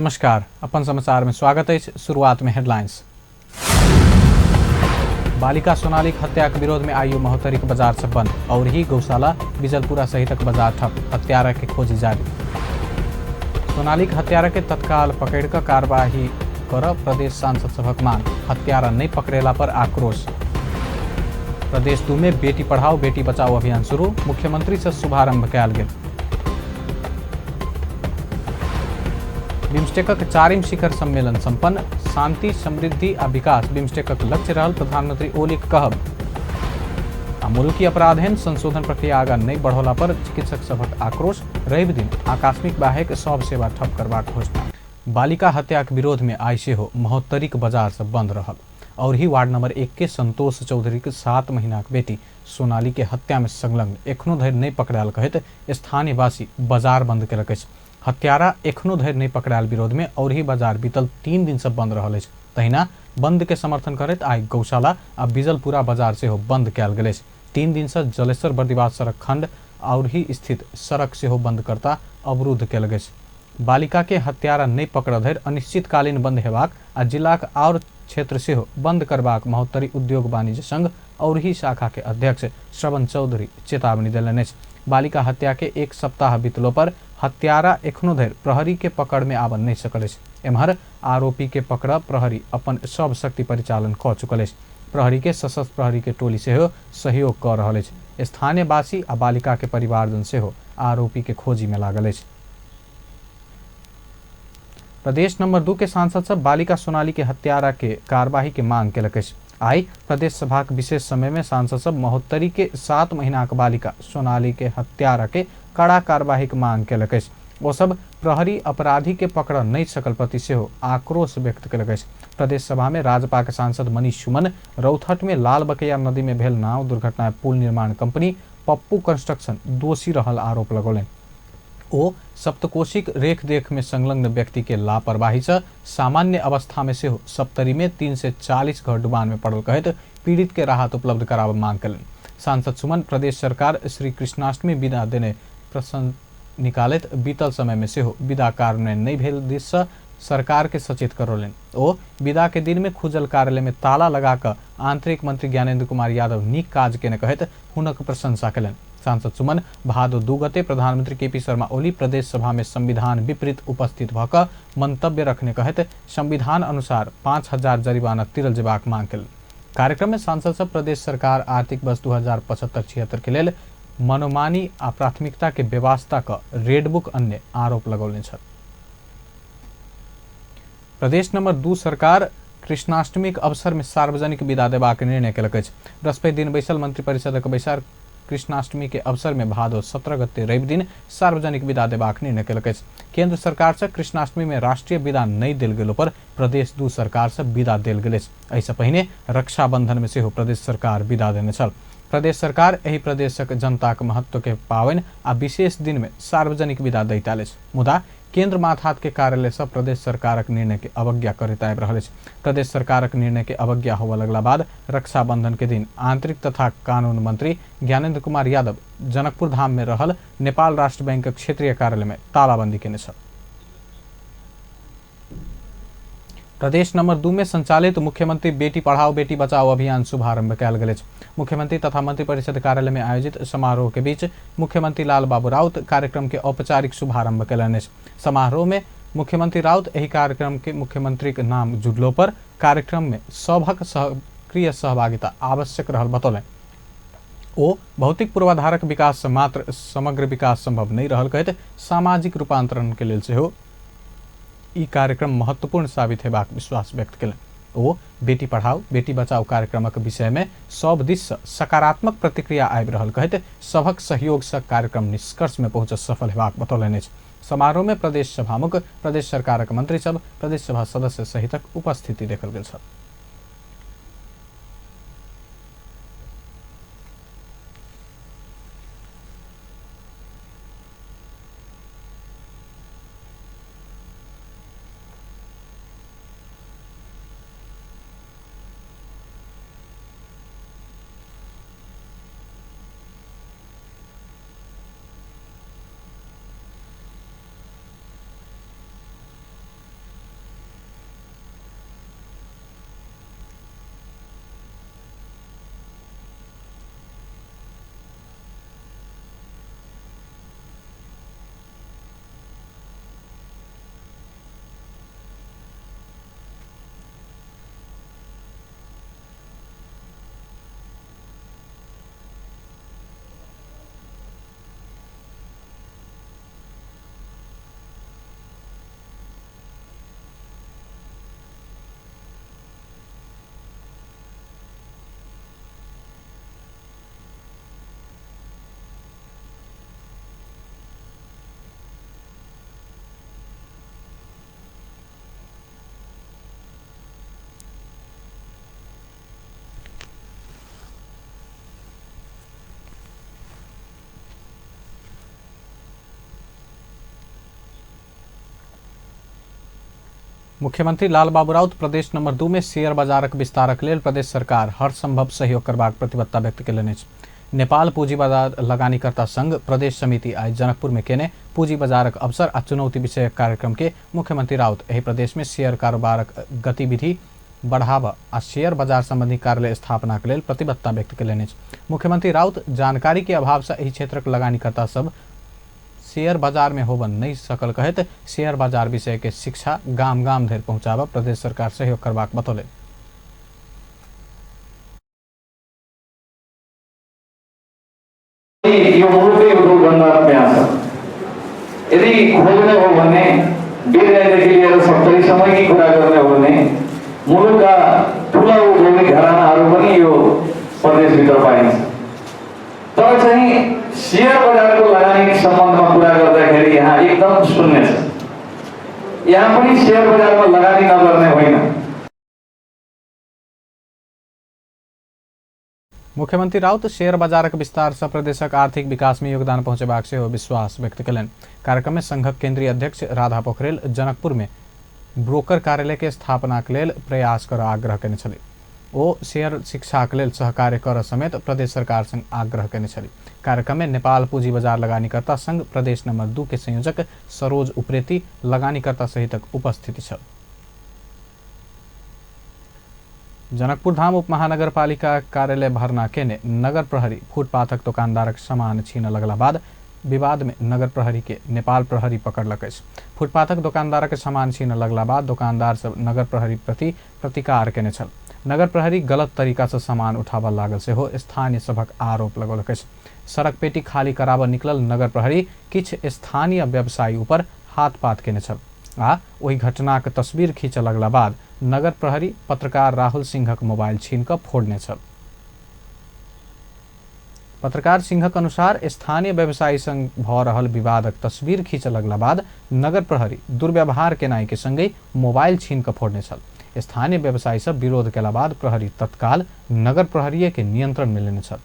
नमस्कार, अपन समाचार में स्वागत है। शुरुआत में हेडलाइंस। बालिका सोनालीक हत्याक विरोध में आइयो महोत्तरीक बाजार से बंद और ही गौशाला बिजलपुरा सहितक बाजार ठप, हत्यारा के खोजी जारी। सोनालीक हत्यारा के तत्काल पकड़ कर कार्यवाही कर प्रदेश सांसद सभक मांग, हत्यारा नहीं पकड़ेला पर आक्रोश। प्रदेश 2 में बेटी पढ़ाओ बेटी बचाओ अभियान शुरू, मुख्यमंत्री से शुभारंभ कयल गेल। बिम्स्टेकक चारिम शिखर सम्मेलन संपन्न, शांति समृद्धि आ विकास बिम्स्टेकक लक्ष्य रहल प्रधानमंत्री ओलीक कहब। आ मुल्की अपराधेन संशोधन प्रक्रिया आगाँ नहीं बढ़ौला पर चिकित्सक सभक आक्रोश, रवि दिन आकस्मिक बाहेक सब सेवा ठप करबाक घोषणा। बालिका हत्याक विरोध में आइ सेहो महोत्तरीक बाजार सब बंद रहल और ही वार्ड नंबर 1 के संतोष चौधरी के 7 महीनाक बेटी सोनाली के हत्या में संलग्न एखनो धरि नहीं पकड़ायल कहैत स्थानीयवासी बाजार बंद केलक अछि। हत्यारा एखनो धरि नहीं पकड़ायल विरोध में और ही बाजार बीतल 3 दिन से बंद रहल अछि। तहिना बंद के समर्थन करैत आइ गौशाला आ बिजलपुरा बाजार सेहो बंद कयल गेल अछि। 3 दिन से जलेश्वर बर्दिवास सड़क खंड और ही स्थित सड़क सेहो बंद करता अवरुद्ध कयल गेल अछि। बालिका के हत्यारा नहीं पकड़ धरि अनिश्चितकालीन बंद हेबाक आ जिलाक और क्षेत्र सेहो बंद करबाक महोत्तरी उद्योग वाणिज्य संघ और ही शाखा के अध्यक्ष श्रवण चौधरी चेतावनी देलनि अछि। बालिका हत्या के 1 सप्ताह बीतलो पर हत्यारा एखनो धरि प्रहरी के पकड़ में आबऽ नहीं सकल अछि। एम्हर आरोपी के पकड़ प्रहरी अपन सब शक्ति परिचालन कऽ चुकल अछि। प्रहरी के सशस्त्र प्रहरी के टोली सेहो सहयोग कऽ रहल अछि। स्थानीयवासी आ बालिका के परिवारजन सेहो आरोपी के खोजी में लागल अछि। प्रदेश नंबर 2 के सांसद सब बालिका सोनाली के हत्यारा के कार्यवाही के मांग केलक अछि। आइ प्रदेश सभाक विशेष समय में सांसद सब महोत्तरी के 7 महीनाक बालिका सोनाली के हत्यारा के कड़ा कार्यवाही के मांग केलक अछि। ओ सब प्रहरी अपराधी के पकड़ नहीं सकल प्रति सेहो आक्रोश व्यक्त केलक अछि। प्रदेश सभा में राजपा के सांसद मनीष सुमन रौथट में लाल बकैया नदी में भेल नाव दुर्घटना पुल निर्माण कंपनी पप्पू कंस्ट्रक्शन दोषी रहल आरोप लगौलनि। ओ सप्तकोशिक रेख देख में संलग्न व्यक्ति के लापरवाही से सामान्य अवस्था में सेहो सप्तरी में 340 घर डुबान में पड़ल कहैत पीड़ित के राहत उपलब्ध कराबऽ मांग कयलनि। सांसद सुमन प्रदेश सरकार श्री कृष्णाष्टमी विदा देने प्रश्न निकालैत बीतल समय में सेहो विदा कार्यान्वयन नहीं भेल दिस से सरकार के सचेत करौलनि। ओ विदा के दिन में खुजल कार्यालय में ताला लगाकर आंतरिक मंत्री ज्ञानेन्द्र कुमार यादव नीक काज केने कहैत हुनक प्रशंसा कयलनि। सांसद सुमन भादो 2 गते प्रधानमंत्री केपी शर्मा ओली प्रदेश सभा में संविधान विपरीत उपस्थित भऽ कऽ मंतव्य रखने कहैत संविधान अनुसार 5000 जरिमाना तिरल जेबाक मांग कयलनि। कार्यक्रम में सांसद सब प्रदेश सरकार आर्थिक वर्ष 2075-76 के लेल मनोमानी आ प्राथमिकता के व्यवस्था क रेड बुक अन्य आरोप लगौने छल। प्रदेश नंबर 2 सरकार कृष्णाष्टमीक अवसर में सार्वजनिक विदा देबाक निर्णय केलक अछि। बृहस्पति दिन बैसल मंत्रिपरिषदक बैसार कृष्णाष्टमी के अवसर में भादो 17 गते रवि दिन सार्वजनिक विदा देबाक निर्णय केलक अछि। केंद्र सरकार से कृष्णाष्टमी में राष्ट्रीय विदा नहीं देल गेलो पर प्रदेश 2 सरकार से विदा देल गेल अछि। एहिसँ पहिने रक्षाबंधन में सेहो प्रदेश सरकार विदा देने छल। प्रदेश सरकार एहि प्रदेशक जनताक महत्व के पावनि आ विशेष दिन में सार्वजनिक विदा दैत आयल अछि। मुदा केंद्र माथात के कार्यालय सब प्रदेश सरकारक निर्णय के अवज्ञा करैत आबि रहल अछि। प्रदेश सरकारक निर्णय के अवज्ञा होबय लगला बाद रक्षाबंधन के दिन आंतरिक तथा कानून मंत्री ज्ञानेन्द्र कुमार यादव जनकपुर धाम में रहल नेपाल राष्ट्र बैंकक क्षेत्रीय कार्यालय में तालाबंदी केने छल। प्रदेश नंबर 2 में संचालित मुख्यमंत्री बेटी पढ़ाओ बेटी बचाओ अभियान शुभारंभ कयल गेल अछि। मुख्यमंत्री तथा मंत्रिपरिषद कार्यालय में आयोजित समारोह के बीच मुख्यमंत्री लाल बाबू राउत कार्यक्रम के औपचारिक शुभारंभ कयलनि अछि। समारोह में मुख्यमंत्री राउत एहि कार्यक्रम के मुख्यमंत्री के नाम जुड़लो पर कार्यक्रम में सभक सक्रिय सहभागिता आवश्यक रहल बतौलनि। ओ भौतिक पूर्वाधारक विकास से मात्र समग्र विकास संभव नहीं रहल कहैत सामाजिक रूपांतरण के लेल सेहो ई कार्यक्रम महत्वपूर्ण साबित हेबाक विश्वास व्यक्त कयलनि। ओ बेटी पढ़ाओ बेटी बचाओ कार्यक्रमक विषय में सब दिस से सकारात्मक प्रतिक्रिया आबि रहल कहैत सभक सहयोग से कार्यक्रम निष्कर्ष में पहुँच सफल हेबाक बतौलनि अछि। समारोह में प्रदेश सभामुख, प्रदेश सरकारक मंत्री सब, प्रदेश सभा सदस्य सहितक उपस्थिति देखल गेल छल। मुख्यमंत्री लालबाबू राउत प्रदेश नंबर 2 में शेयर बाजारक विस्तारक लेल प्रदेश सरकार हर संभव सहयोग करबाक प्रतिबद्धता व्यक्त कयलनि अछि। नेपाल पूंजी बाजार लगानीकर्ता संघ प्रदेश समिति आइ जनकपुर में केने पूंजी बाजारक अवसर आ चुनौती विषयक कार्यक्रम के मुख्यमंत्री राउत एहि प्रदेश में शेयर कारोबारक गतिविधि बढ़ाबऽ आ शेयर बाजार संबंधी कार्यालय स्थापनाक लेल प्रतिबद्धता व्यक्त कयलनि अछि। मुख्यमंत्री राउत जानकारी के अभाव से एहि क्षेत्रक लगानीकर्ता सब शेयर बाजार में होबऽ नहि सकल कहैत शेयर बाजार विषय के शिक्षा गाम गाम धरि पहुँचाबऽ प्रदेश सरकार सहयोग करबाक बतौलनि। यो मुलुकै उद्योगधन्दा त्यहाँ छ। यदि खोज्ने हो भने वीरगञ्जदेखि लिएर सप्तरीसम्मकै कुरा गर्ने हो भने मुलुकका ठुला औद्योगिक घरानाहरू पनि यो प्रदेशभित्र पाइन्छ। तर चाहिँ सेयर बजारको लगानी सम्बन्धमा कुरा गर्दाखेरि यहाँ एकदम शून्य छ। यहाँ पनि सेयर बजारमा लगानी नगर्ने होइन। मुख्यमंत्री राउत शेयर बाजारक विस्तार से प्रदेशक आर्थिक विकास में योगदान पहुंचेबाक सेहो विश्वास व्यक्त कयलनि। कार्यक्रम में संघक केंद्रीय अध्यक्ष राधा पोखरेल जनकपुर में ब्रोकर कार्यालय के स्थापनाक लेल प्रयास कर आग्रह कयने छली। ओ शेयर शिक्षाक लेल सहकार्य कर समेत प्रदेश सरकार संग आग्रह कयने छली। कार्यक्रम में नेपाल पूंजी बाजार लगानीकर्ता संघ प्रदेश नंबर 2 के संयोजक सरोज उप्रेती लगानीकर्ता सहितक उपस्थिति छल। जनकपुर धाम उप महानगरपालिका कार्यालय भर्ना केने नगर प्रहरी फुटपाथक दोकानदारक सामान छीन लगला बाद विवाद में नगर प्रहरी के नेपाल प्रहरी पकड़लक अछि। फुटपाथक दोकानदारक सामान छीन लगला बाद दोकानदार सब नगर प्रहरी प्रति प्रतिकार केने छल। नगर प्रहरी गलत तरीका से सामान उठाबऽ लागल सेहो स्थानीय सभक आरोप लगौलक अछि। सड़क पेटी खाली कराबऽ निकलल नगर प्रहरी किछु स्थानीय व्यवसायी ऊपर हाथपात केने छल आ ओहि घटनाक तस्वीर खींचऽ लगला बाद नगर प्रहरी पत्रकार राहुल सिंहक मोबाइल छीन कऽ फोड़ने छल। पत्रकार सिंहक अनुसार स्थानीय व्यवसायी संग भऽ रहल विवादक तस्वीर खींचऽ लगला बाद नगर प्रहरी दुर्व्यवहार केनाइ के संगहि मोबाइल छीन कऽ फोड़ने छल। स्थानीय व्यवसायी सब विरोध केला बाद प्रहरी तत्काल नगर प्रहरीये के नियंत्रण में लेने छल।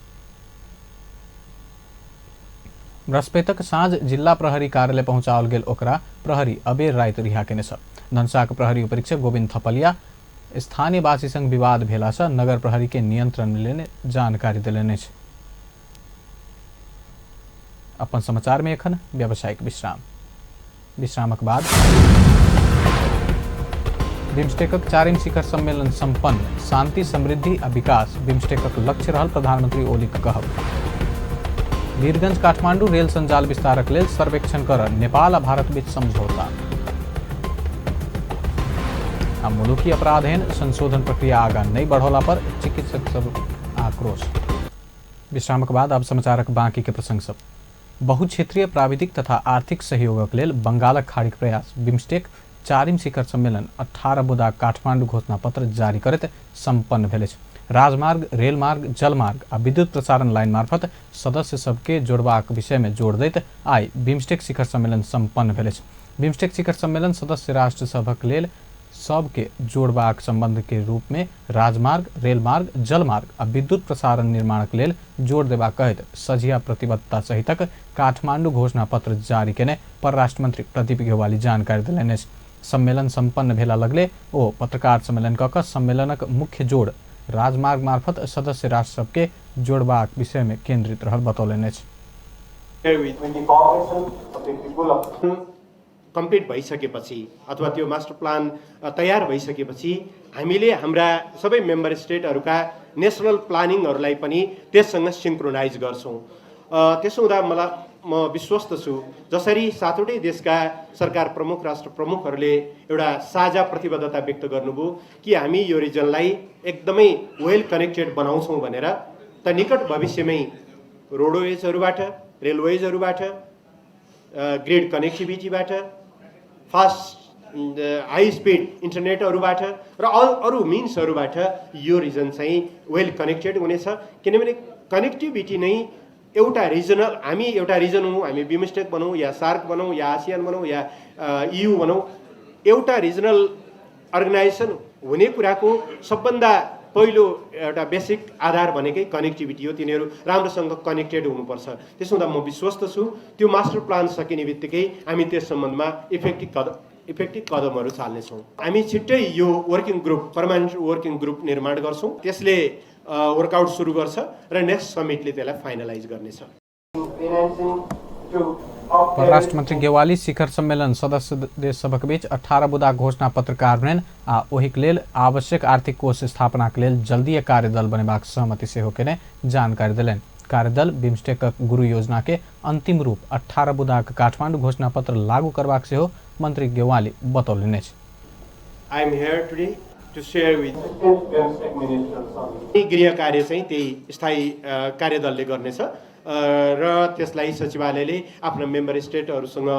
बृहस्पतिक साँझ जिल्ला प्रहरी कार्यालय पहुंचाओल गेल ओकरा प्रहरी अबेर राति रिहा केने छल। धनसाक प्रहरी उपरीक्षक गोविंद थपलिया स्थानीयवासी संग विवाद भेला से नगर प्रहरी के नियंत्रण में लेने जानकारी देलनि अछि। अपन समाचार में एखन व्यावसायिक विश्राम। विश्रामक बाद बिम्स्टेकक चारिम शिखर सम्मेलन संपन्न। शांति, समृद्धि आ विकास बिम्स्टेकक लक्ष्य रहल प्रधानमंत्री ओलीक कहब। वीरगंज काठमांडू रेल संजाल विस्तारक लेल सर्वेक्षण कर नेपाल आ भारत बीच समझौता। आ मुलुकी अपराध संशोधन प्रक्रिया आगा नहीं बढ़ौला पर चिकित्सक सब आक्रोश। विश्रामक बाद अब समाचारक बाकी के प्रसंग सब। बहुक्षेत्रीय प्राविधिक तथा आर्थिक सहयोगक लेल बंगालक खाड़ीक प्रयास बिम्स्टेक चारिम शिखर सम्मेलन 18 बुदा काठमांडू घोषणा पत्र जारी करैत संपन्न भेल अछि। राजमार्ग, रेलमार्ग, जलमार्ग आ विद्युत प्रसारण लाइन मार्फत सदस्य सबके जोड़बाक विषय में जोड़ दैत आइ बिम्स्टेक शिखर सम्मेलन संपन्न भेल अछि। बिम्स्टेक शिखर सम्मेलन सदस्य राष्ट्र सभक लेल सबके जोड़बाक संबंध के रूप में राजमार्ग, रेलमार्ग, जलमार्ग आ विद्युत प्रसारण निर्माणक लेल जोड़ देबाक कहैत सझिया प्रतिबद्धता सहितक काठमांडू घोषणा पत्र जारी केने परराष्ट्र मंत्री प्रदीप घेवाली जानकारी देलनि अछि। सम्मेलन संपन्न भेला लगले ओ पत्रकार सम्मेलन कऽ कऽ सम्मेलनक मुख्य जोड़ राजमार्ग मार्फत सदस्य राष्ट्र सबके जोड़बाक विषय में केंद्रित रहल बतौलनि अछि। कम्प्लिट भइसकेपछि अथवा त्यो मास्टर प्लान तयार भइसकेपछि हामीले हाम्रा सबै मेम्बर स्टेटहरूका नेसनल प्लानिङहरूलाई पनि त्यससँग सिङ्क्रोनाइज गर्छौँ। त्यसो हुँदा म विश्वस्त छु, जसरी सातवटै देशका सरकार प्रमुख, राष्ट्र प्रमुखहरूले एउटा साझा प्रतिबद्धता व्यक्त गर्नुभयो कि हामी यो रिजनलाई एकदमै वेल कनेक्टेड बनाउँछौँ भनेर, त निकट भविष्यमै रोडवेजहरूबाट, रेलवेजहरूबाट, ग्रिड कनेक्टिभिटीबाट, फास्ट हाई स्पिड इन्टरनेटहरूबाट र अरू मिन्सहरूबाट यो रिजन चाहिँ वेल कनेक्टेड हुनेछ। किनभने कनेक्टिभिटी नै एउटा रिजनल, हामी एउटा रिजन हौँ, हामी बिमस्टेक भनौँ या सार्क भनौँ या आसियान भनौँ या इयु भनौँ, एउटा रिजनल अर्गनाइजेसन हुने कुराको सबभन्दा पहिलो एउटा बेसिक आधार भनेकै कनेक्टिभिटी हो। तिनीहरू राम्रोसँग कनेक्टेड हुनुपर्छ। त्यसो हुँदा म विश्वस्त छु, त्यो मास्टर प्लान सकिने बित्तिकै हामी त्यस सम्बन्धमा इफेक्टिभ इफेक्टिभ कदमहरू चाल्नेछौँ। हामी छिट्टै यो working group, permanent working group निर्माण गर्छौँ। त्यसले वर्कआउट सुरु गर्छ र नेक्स्ट समिटले त्यसलाई फाइनलाइज गर्नेछ। परराष्ट्र मंत्री गेवाली शिखर सम्मेलन सदस्य देश सभक बीच 18 बुँदा घोषणा पत्र कार्यान्वयन आ ओहिक लेल आवश्यक आर्थिक कोष स्थापनाक लेल जल्दीय कार्यदल बनेबाक सहमति सेहो केने जानकारी देलनि। कार्यदल बिम्स्टेकक गुरु योजना के अंतिम रूप 18 बुँदाक काठमांडू घोषणा पत्र लागू करबाक सेहो मंत्री गेवाली बतौलनि अछि। I am here today to share with गृह कार्य चाहिँ त्यही स्थायी कार्यदलले गर्नेछ र त्यसलाई सचिवालयले आफ्ना मेम्बर स्टेटहरूसँग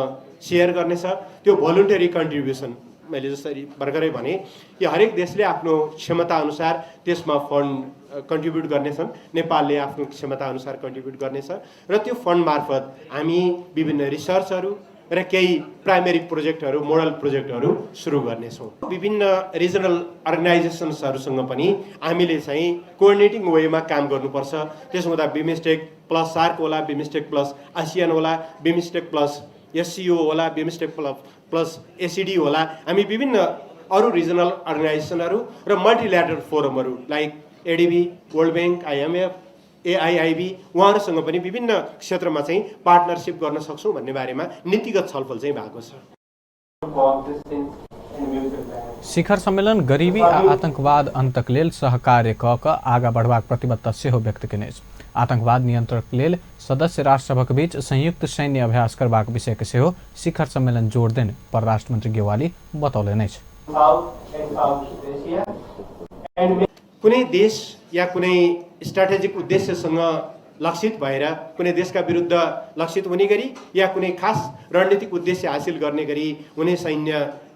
सेयर गर्नेछ। त्यो भोलुन्टरी कन्ट्रिब्युसन, मैले जसरी भर्खरै भने कि हरेक देशले आफ्नो क्षमता अनुसार त्यसमा फन्ड कन्ट्रिब्युट गर्नेछन्, नेपालले आफ्नो क्षमता अनुसार कन्ट्रिब्युट गर्नेछ र त्यो फन्ड मार्फत हामी विभिन्न रिसर्चहरू र केही प्राइमेरी प्रोजेक्टहरू, मोडल प्रोजेक्टहरू सुरु गर्नेछौँ। विभिन्न रिजनल अर्गनाइजेसन्सहरूसँग पनि हामीले चाहिँ कोअर्डिनेटिङ वेमा काम गर्नुपर्छ। त्यसो हुँदा बिमस्टेक प्लस सार्क होला, बिमस्टेक प्लस आसियान होला, बिमस्टेक प्लस एससिओ होला, बिमस्टेक प्लस एसिडी होला, हामी विभिन्न अरू रिजनल अर्गनाइजेसनहरू र multilateral फोरमहरू like ADB, World Bank, IMF, AIIB उहाँहरूसँग पनि विभिन्न क्षेत्रमा चाहिँ पार्टनरसिप गर्न सक्छौँ भन्ने बारेमा नीतिगत छलफल चाहिँ भएको छ। शिखर सम्मेलन गरीबी आ आतंकवाद अंतक लेल सहकार्य क कऽ आगाँ बढ़बाक प्रतिबद्धता सेहो व्यक्त केने अछि। आतंकवाद नियंत्रणक लेल सदस्य राष्ट्र सभक बीच संयुक्त सैन्य अभ्यास करबाक विषय के सेहो शिखर सम्मेलन जोड़ देने परराष्ट्र मंत्री गेवाली बतौलनि अछि। कुनै देश या कुनै स्ट्राटेजिक उद्देश्यसँग लक्षित भएर कुनै देशका विरुद्ध लक्षित हुने गरी या कुनै खास रणनीतिक उद्देश्य हासिल गर्ने गरी हुने सैन्य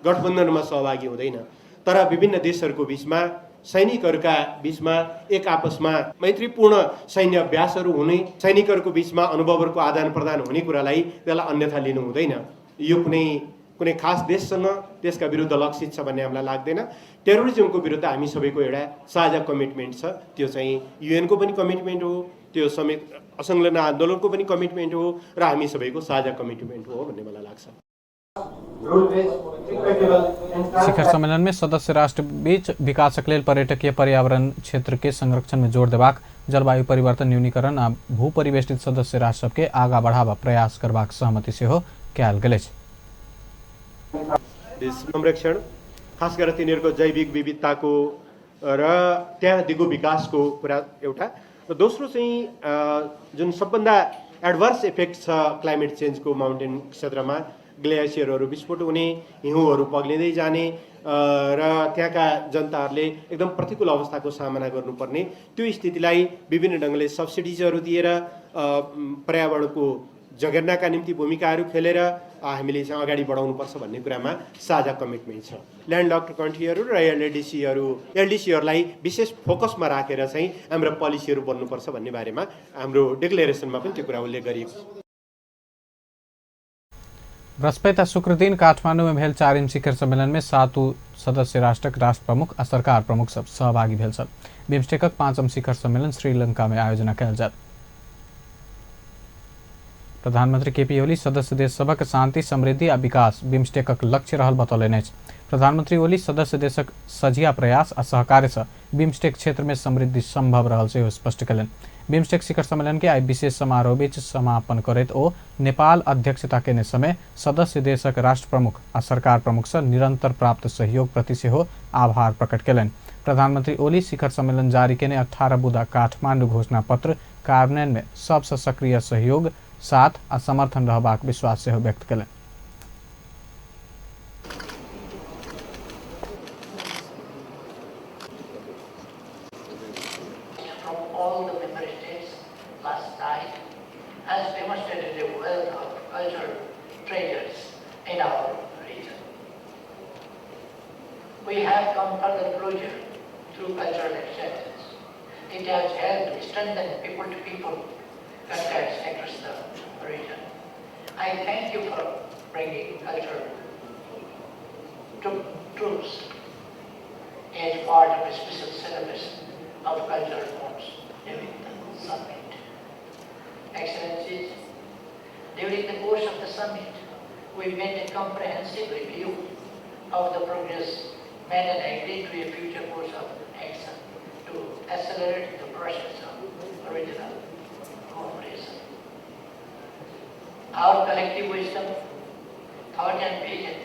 गठबन्धनमा सहभागी हुँदैन, तर विभिन्न देशहरूको बिचमा सैनिकहरूका बिचमा एक आपसमा मैत्रीपूर्ण सैन्य अभ्यासहरू हुने, सैनिकहरूको बिचमा अनुभवहरूको आदान प्रदान हुने कुरालाई त्यसलाई अन्यथा लिनु हुँदैन। यो कुनै कुनै खास देशसँग त्यसका विरुद्ध लक्षित छ भन्ने हामीलाई लाग्दैन। टेरोरिजमको विरुद्ध हामी सबैको एउटा साझा कमिटमेन्ट छ, त्यो चाहिँ युएनको पनि कमिटमेन्ट हो, त्यो समेत असंलग्न आन्दोलनको पनि कमिटमेन्ट हो र हामी सबैको साझा कमिटमेन्ट हो भन्ने मलाई लाग्छ। शिखर सम्मेलन में सदस्य राष्ट्र बीच विकासक लेल पर्यटकीय पर्यावरण क्षेत्र के संरक्षण में जोर देबाक, जलवायु परिवर्तन न्यूनीकरण आ भूपरिवेष्टित सदस्य राष्ट्र सबके आगाँ बढ़ावा प्रयास करबाक सहमति सेहो कयल गेल अछि। संरक्षण, खास गरेर तिनीहरूको जैविक विविधताको र त्यहाँ दिगो विकासको कुरा एउटा, र दोस्रो चाहिँ जुन सबभन्दा एडभर्स इफेक्ट छ क्लाइमेट चेन्जको माउन्टेन क्षेत्रमा, ग्लेसियरहरू विस्फोट हुने, हिउँहरू पग्लिँदै जाने र त्यहाँका जनताहरूले एकदम प्रतिकूल अवस्थाको सामना गर्नुपर्ने त्यो स्थितिलाई विभिन्न ढङ्गले सब्सिडिजहरू दिएर पर्यावरणको जगेर्नाका निम्ति भूमिकाहरू खेलेर हामीले चाहिँ अगाडि बढाउनुपर्छ भन्ने कुरामा साझा कमिटमेन्ट छ। ल्यान्डलक्ड कन्ट्रीहरू र एलडिसीहरूलाई विशेष फोकसमा राखेर चाहिँ हाम्रो पोलिसीहरू बन्नुपर्छ भन्ने बारेमा हाम्रो डिक्लेरेसनमा पनि त्यो कुरा उल्लेख गरिएको छ। बृहस्पति आ शुक्र दिन काठमांडू में भेल चारिम शिखर सम्मेलन में सातू सदस्य राष्ट्रक राष्ट्र प्रमुख आ सरकार प्रमुख सब सहभागी भेल छल। बिम्स्टेकक पांचम शिखर सम्मेलन श्रीलंका में आयोजना कयल जायत। प्रधानमंत्री केपी ओली सदस्य देश सभक शांति, समृद्धि आ विकास बिम्स्टेकक लक्ष्य रहल बतौलनि अछि। प्रधानमंत्री ओली सदस्य देशक सझिया प्रयास आ सहकार्य से बिम्स्टेक क्षेत्र में समृद्धि संभव रहल सेहो स्पष्ट कयलनि। बिम्स्टेक शिखर सम्मेलन के आइ विशेष समारोह बीच समापन करैत ओ नेपाल अध्यक्षता केने समय सदस्य देशक राष्ट्र प्रमुख आ सरकार प्रमुख से निरंतर प्राप्त सहयोग प्रति सेहो आभार प्रकट कयलनि। प्रधानमंत्री ओली शिखर सम्मेलन जारी केने 18 बुँदा काठमांडू घोषणा पत्र कार्यान्वयन में सबसँ सक्रिय सहयोग, साथ आ समर्थन रहबाक विश्वास सेहो व्यक्त कयलनि। From all the member states last night has demonstrated a wealth of cultural treasures in our region. We have come further closer through cultural exchanges. It has helped strengthen people-to-people contacts across the region. I thank you for bringing cultural troops as part of a special celebration of cultural bonds during the summit. Excellencies, during the course of the summit, we made a comprehensive review of the progress made and agree to a future course of action to accelerate the process of regional cooperation. Our collective wisdom, thought and vision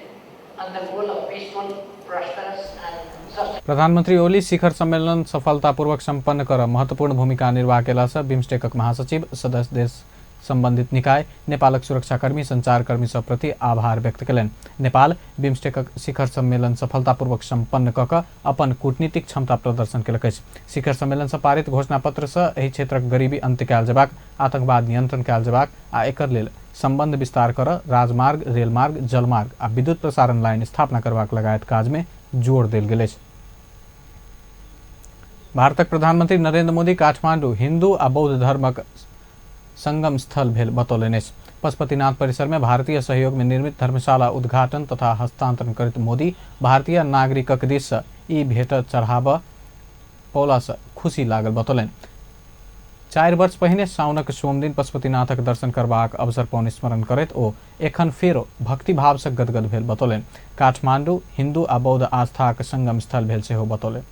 on the goal of peaceful, prosperous and sustainable प्रधानमन्त्री ओली शिखर सम्मेलन सफलतापूर्वक सम्पन्न कर महत्वपूर्ण भूमिका निर्वाह केलासँ बिम्स्टेकक महासचिव, सदस्य देश, सम्बन्धित निकाय, नेपालक सुरक्षाकर्मी, सञ्चारकर्मी सब प्रति आभार व्यक्त केलनि। नेपाल बिम्स्टेकक शिखर सम्मेलन सफलतापूर्वक सम्पन्न कऽ कऽ अपन कूटनीतिक क्षमता प्रदर्शन केलक अछि। शिखर सम्मेलनसँ पारित घोषणापत्रसँ एहि क्षेत्रक गरीबी अन्त्य कयल जेबाक, आतंकवाद नियन्त्रण कयल जेबाक आ एकर लेल सम्बन्ध विस्तार कर राजमार्ग, रेलमार्ग, जलमार्ग आ विद्युत प्रसारण लाइन स्थापना करबाक लगायत काजमे जोड़ देल गेल अछि। भारतक प्रधानमन्त्री नरेन्द्र मोदी काठमाडौँ हिन्दू आ बौद्ध धर्मक संगम स्थल भेल बतौलनि अछि। पशुपतिनाथ परिसरमे भारतीय सहयोगमे निर्मित धर्मशाला उद्घाटन तथा हस्तांतरण करैत मोदी भारतीय नागरिकक दिससँ ई भेंट चढ़ाबऽ पौलासँ खुशी लागल बतौलनि। 4 वर्ष पहिने साउनक सोमदिन पशुपतिनाथक दर्शन करबाक अवसर पौने स्मरण करैत ओ एखन फेरो भक्तिभावसँ गदगद भेल बतौलनि। काठमाडौँ हिन्दू आ बौद्ध आस्थाक संगम स्थल भेल सेहो बतौलनि।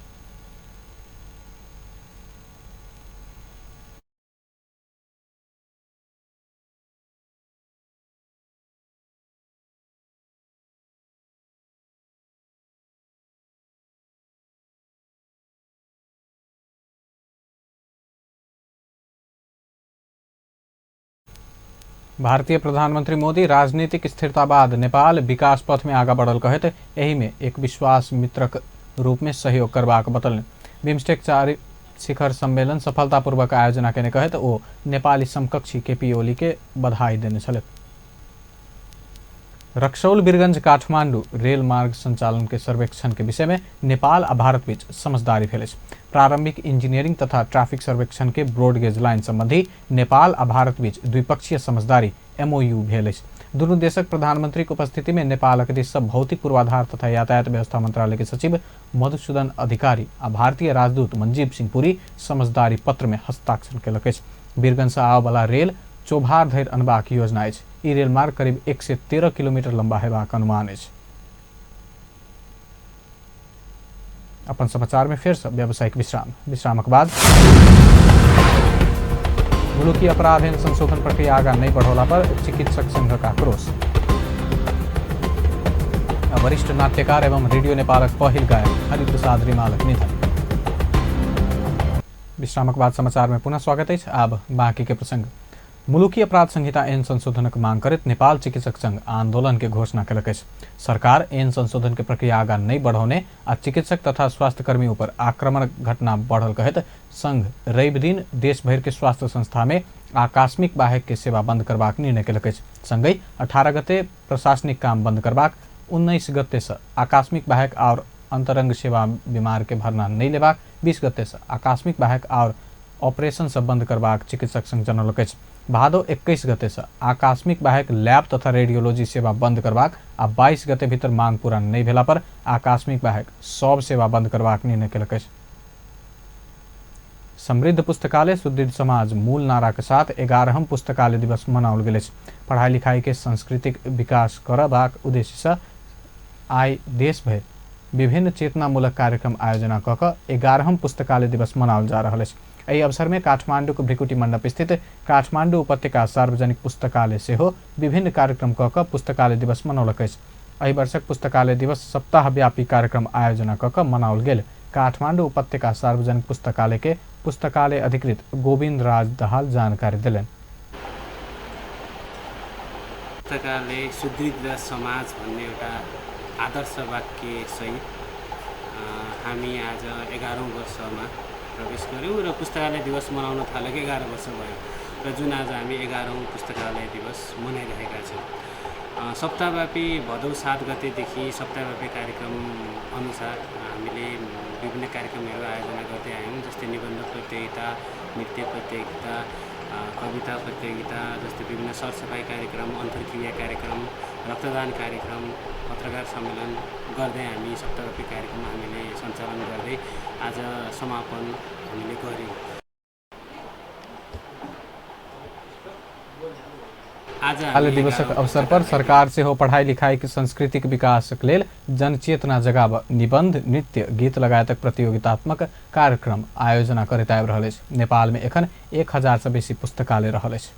भारतीय प्रधानमंत्री मोदी राजनीतिक स्थिरता बाद नेपाल विकास पथ में आगा बढ़ल कहैत एहिमे एक विश्वास मित्रक रूप में सहयोग करबाक बतौलनि। बिम्स्टेक 4 शिखर सम्मेलन सफलतापूर्वक आयोजना केने कहैत ओ नेपाली समकक्षी केपी ओली के बधाई देने छलथि। रक्सौल वीरगंज काठमांडू रेल मार्ग संचालन के सर्वेक्षण के विषय में नेपाल आ भारत बीच समझदारी भेल अछि। प्रारंभिक इंजीनियरिंग तथा ट्रैफिक सर्वेक्षण के ब्रॉडगेज लाइन संबंधी नेपाल आ भारत बीच द्विपक्षीय समझदारी एमओयू भेल अछि। दुनू देशक प्रधानमंत्री के उपस्थिति में नेपालक दिस सँ भौतिक पूर्वाधार तथा यातायात व्यवस्था मंत्रालय के सचिव मधुसूदन अधिकारी आ भारतीय राजदूत मंजीव सिंह पुरी समझदारी पत्र में हस्ताक्षर केलक अछि। वीरगंज सँ आबयवला रेल चौभार धरि अनबाक योजना अछि। ई रेल मार्ग करीब 113 किलोमीटर लंबा हेबाक अनुमान अछि। अपन समाचार में फेर से व्यावसायिक विश्राम। विश्रामक बाद मुलुकी अपराध एहन संशोधन प्रक्रिया आगा नहीं बढ़ौला पर चिकित्सक संघक आक्रोश। वरिष्ठ नाट्यकार एवं रेडियो नेपालक पहिल गायक हरिप्रसाद रिमालक निधन। विश्रामक बाद समाचार में पुनः स्वागत अछि। आब बाकी के प्रसंग। मुलुकी अपराध संहिता एहन संशोधनक मांग करैत नेपाल चिकित्सक संघ आंदोलन के घोषणा केलक अछि। सरकार एहन संशोधन के प्रक्रिया आगा नहीं बढ़ौने आ चिकित्सक तथा स्वास्थ्यकर्मी ऊपर आक्रमण घटना बढ़ल कहैत संघ रवि दिन देश भरि के स्वास्थ्य संस्था में आकस्मिक बाहेक के सेवा बंद करबाक निर्णय केलक अछि। संगहि 18 गते प्रशासनिक काम बंद करबाक, 19 गते से आकस्मिक बाहेक और अंतरंग सेवा बीमार के भरना नहीं लेबाक, 20 गते से आकस्मिक बाहेक और ऑपरेशन सब बंद करबाक चिकित्सक संघ जनौलक अछि। भादो 21 गते से आकस्मिक बाहेक लैब तथा रेडियोलॉजी सेवा बंद करबाक आ 22 गते भीतर मांग पूरा नहीं भेला पर आकस्मिक बाहेक सब सेवा बंद करबाक निर्णय केलक अछि। समृद्ध पुस्तकालय सुदृढ़ समाज मूल नारा के साथ 11वां पुस्तकालय दिवस मनाओल गेल अछि। पढ़ाई लिखाई के सांस्कृतिक विकास करबाक उद्देश्य से आइ देश भरि विभिन्न चेतनामूलक कार्यक्रम आयोजना कऽ कऽ 11वां पुस्तकालय दिवस मनाओल जा रहल अछि। एहि अवसर में काठमांडूक भ्रिकुटी मंडप स्थित काठमांडू उपत्यका सार्वजनिक पुस्तकालय सेहो विभिन्न कार्यक्रम कऽ कऽ पुस्तकालय दिवस मनौलक अछि। एहि वर्षक पुस्तकालय दिवस सप्ताहव्यापी कार्यक्रम आयोजना कऽ कऽ मनाओल गेल। काठमांडू उपत्यका सार्वजनिक पुस्तकालय के पुस्तकालय अधिकृत गोविंद राज दहाल जानकारी देलनि। पुस्तकालय सुदृढ समाज भन्ने एउटा आदर्श वाक्य सहित हामी आज 11औं वर्षमा प्रवेश गऱ्यौँ र पुस्तकालय दिवस मनाउन थालेको 11 वर्ष भयो र जुन आज हामी 11औं पुस्तकालय दिवस मनाइरहेका छौँ। सप्ताहव्यापी भदौ 7 गतेदेखि सप्ताहव्यापी कार्यक्रम अनुसार हामीले विभिन्न कार्यक्रमहरू आयोजना गर्दै आयौँ, जस्तै निबन्ध प्रतियोगिता, नृत्य प्रतियोगिता, कविता प्रतियोगिता, जस्तै विभिन्न सरसफाइ कार्यक्रम, अन्तर्क्रिया कार्यक्रम, रक्तदान कार्यक्रम, पत्रकार सम्मेलन गर्दै हामी सप्ताहव्यापी कार्यक्रम हामीले सञ्चालन गर्दै आज समापन हामीले गऱ्यौँ। आज बाल दिवसक अवसर पर सरकार सेहो पढ़ाई लिखाई के सांस्कृतिक विकासक लेल जनचेतना जगाब निबंध, नृत्य, गीत लगायतक प्रतियोगितात्मक कार्यक्रम आयोजना करैत आबि रहल अछि। नेपाल में एखन 1000 सँ बेसी पुस्तकालय रहल अछि।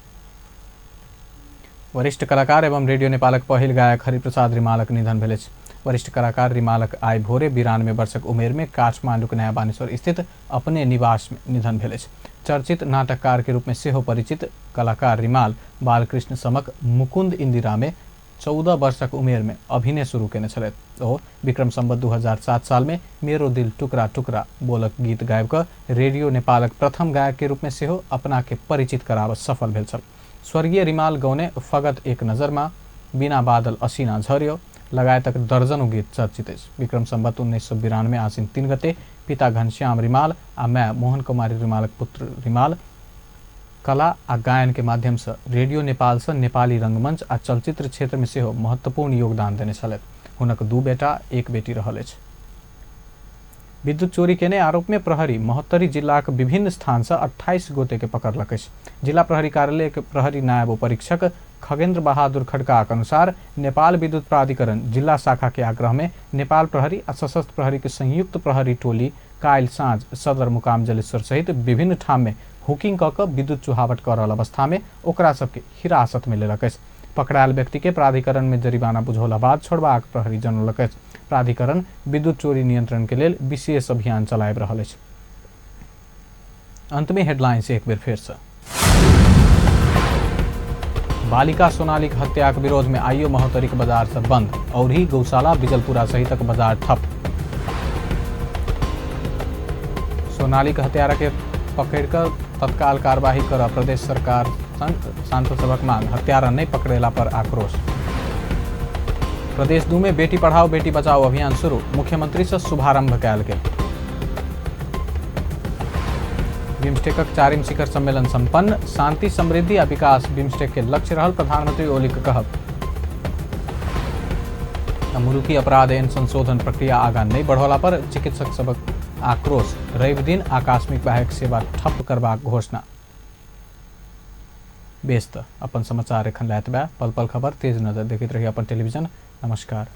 वरिष्ठ कलाकार एवं रेडियो नेपालक पहिल गायक हरिप्रसाद रिमालक निधन भेल अछि। वरिष्ठ कलाकार रिमालक आइ भोरे 92 वर्षक उमेर में काठमांडूक नया बानेश्वर स्थित अपने निवास में निधन भेल अछि। चर्चित नाटककार के रूप में सेहो परिचित कलाकार रिमाल बालकृष्ण समक मुकुंद इंदिरा में 14 वर्षक उमेर में अभिनय शुरू केने छलथि। ओ विक्रम संवत 2007 साल में मेरो दिल टुकड़ा टुकड़ा बोलक गीत गाबि कऽ रेडियो नेपालक प्रथम गायक के रूप में सेहो अपना के परिचित कराबऽ सफल भेल छल। स्वर्गीय रिमाल गौने फगत एक नजरमा, बिना बादल असिना झर्यो लगायतक दर्जनों गीत चर्चित अछि। विक्रम संवत 1992 आसिन 3 गते पिता घनश्याम रिमाल आ माय मोहन कुमारी रिमालक पुत्र रिमाल कला आ गायन के माध्यम से रेडियो नेपाल से नेपाली रंगमंच आ चलचित्र क्षेत्र में सेहो महत्वपूर्ण योगदान देने छलथि। हुनक 2 बेटा 1 बेटी रहल अछि। विद्युत चोरी केने आरोप में प्रहरी महोत्तरी जिलाक विभिन्न स्थान से 28 गोटे के पकड़लक अछि। जिला प्रहरी कार्यालय के प्रहरी नायब उपरीक्षक खगेंद्र बहादुर खड़काक अनुसार नेपाल विद्युत प्राधिकरण जिला शाखा के आग्रह में नेपाल प्रहरी आ सशस्त्र प्रहरी के संयुक्त प्रहरी टोली काल्हि साँझ सदर मुकाम जलेश्वर सहित विभिन्न ठाम में हुकिंग कऽ कऽ विद्युत चुहावट कऽ रहल अवस्था में ओकरा सबके हिरासत में लेलक अछि। पकड़ायल व्यक्ति के प्राधिकरण में जरिमाना बुझौला बाद छोड़बाक प्रहरी जनौलक अछि। प्राधिकरण विद्युत चोरी नियंत्रण के लेल विशेष अभियान चलाबि रहल अछि। अंत में हेडलाइंस एक बेर फेर से। बालिका सोनालीक हत्याक विरोध में आइयो महोत्तरीक बाजार सब बंद, और ही गौशाला बिजलपुरा सहितक बाजार ठप। सोनालीक हत्यारा के पकड़िकऽ तत्काल कार्यवाही कर प्रदेश सरकार सांसद सभक मांग, हत्यारा नहीं पकड़ेला पर आक्रोश। प्रदेश 2 में बेटी पढ़ाओ बेटी बचाओ अभियान शुरू, मुख्यमंत्री से शुभारंभ कयल गेल। बिम्स्टेकक 4म शिखर सम्मेलन संपन्न, शांति समृद्धि आ विकास बिम्स्टेक के लक्ष्य रहल प्रधानमंत्री ओली के कहब। मुलुकी अपराध एन संशोधन प्रक्रिया आगा नहीं बढ़ौला पर चिकित्सक सभक आक्रोश, रवि दिन आकस्मिक बाहेक सेवा ठप करबाक घोषणा। बेस त अपन समाचार एखन लैत बा पल पल खबर तेज नजर देखैत रही अपन टेलीविजन। नमस्कार।